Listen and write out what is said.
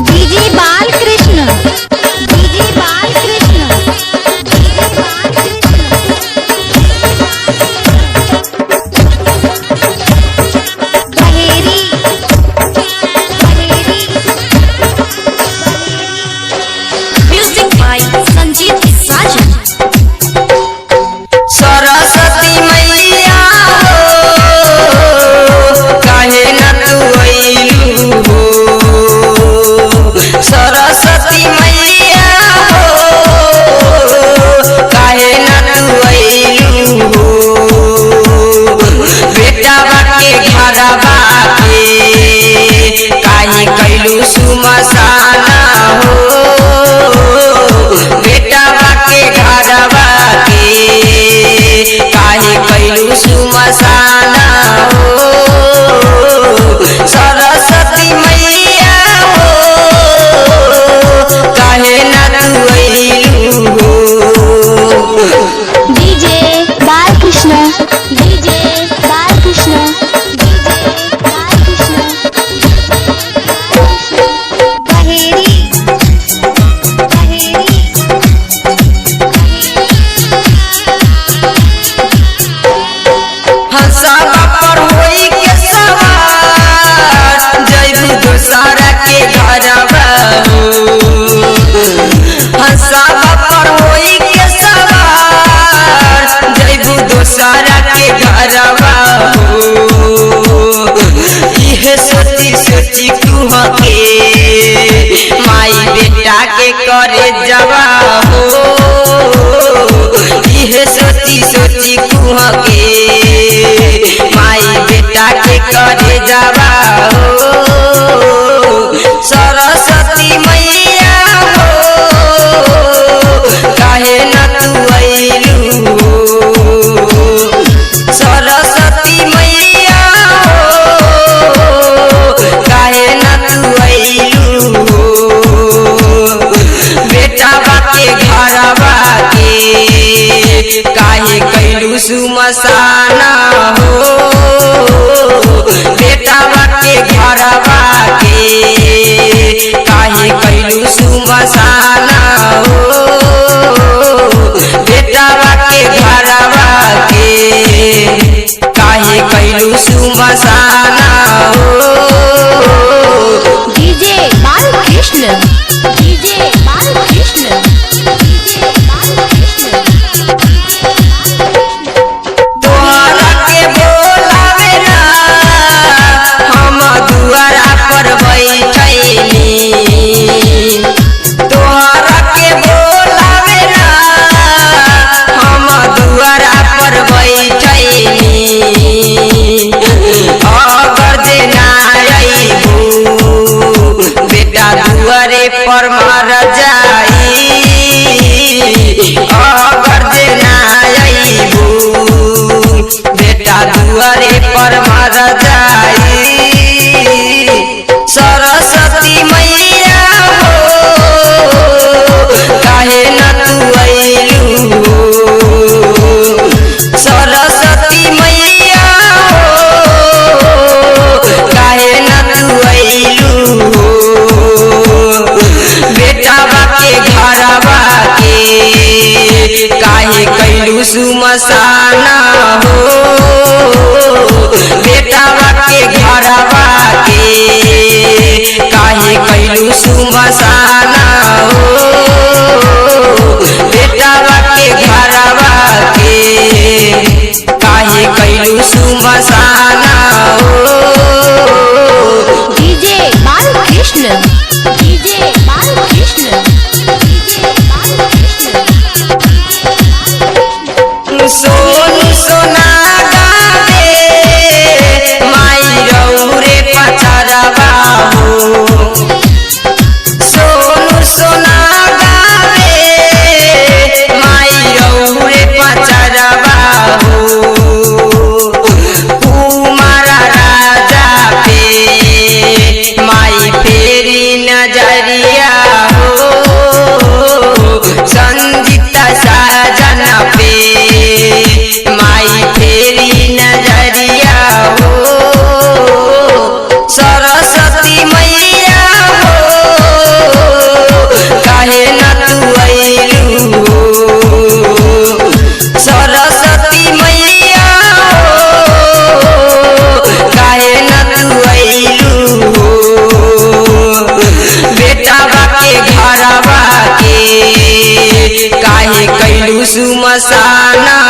DJ Balkrishna, DJ Balkrishna, DJ Balkrishna. Baheri, Baheri. Music by Sanjeev Sajan. Saraswati मैया हो, काहे न तू अइलू हो। सरस्वती मैया हो, काहे न तू अइलू हो। बेटा के घरवा के काहे कैलू सुमसाना हो। बेटा के घरवा के काहे कैलू सुमसाना हो। सरस्वती मैया हो, काहे न तू अइलू हो। DJ Balkrishna, DJ Balkrishna, DJ Balkrishna. Baheri, Baheri. हंसवा पर होई के सवार जैबू दोसरा के घरवा हो। हंसवा पर होई के सवार जैबू दोसरा के घरवा हो। इहे सोची सोची कुह के माई बेटा के करे जवा हो। इहे सोची सोची कुह के माई बेटा के करे जवा हो। सरस्वती मैया हो, काहे न तू अइलू हो। सरस्वती मैया हो, काहे न तू अइलू हो। बेटा के घरवा के काहे कैलू सुमसाना हो। बेटा के घरवा के काहे कैलू सुमसाना हो। बेटा के घरवा के काहे कैलू सुमसाना हो। DJ Balkrishna, DJ Balkrishna, DJ Balkrishna. तोहरा के बोलावे ना हम दुआरा पर बैठैली। तोहरा सुमसाना।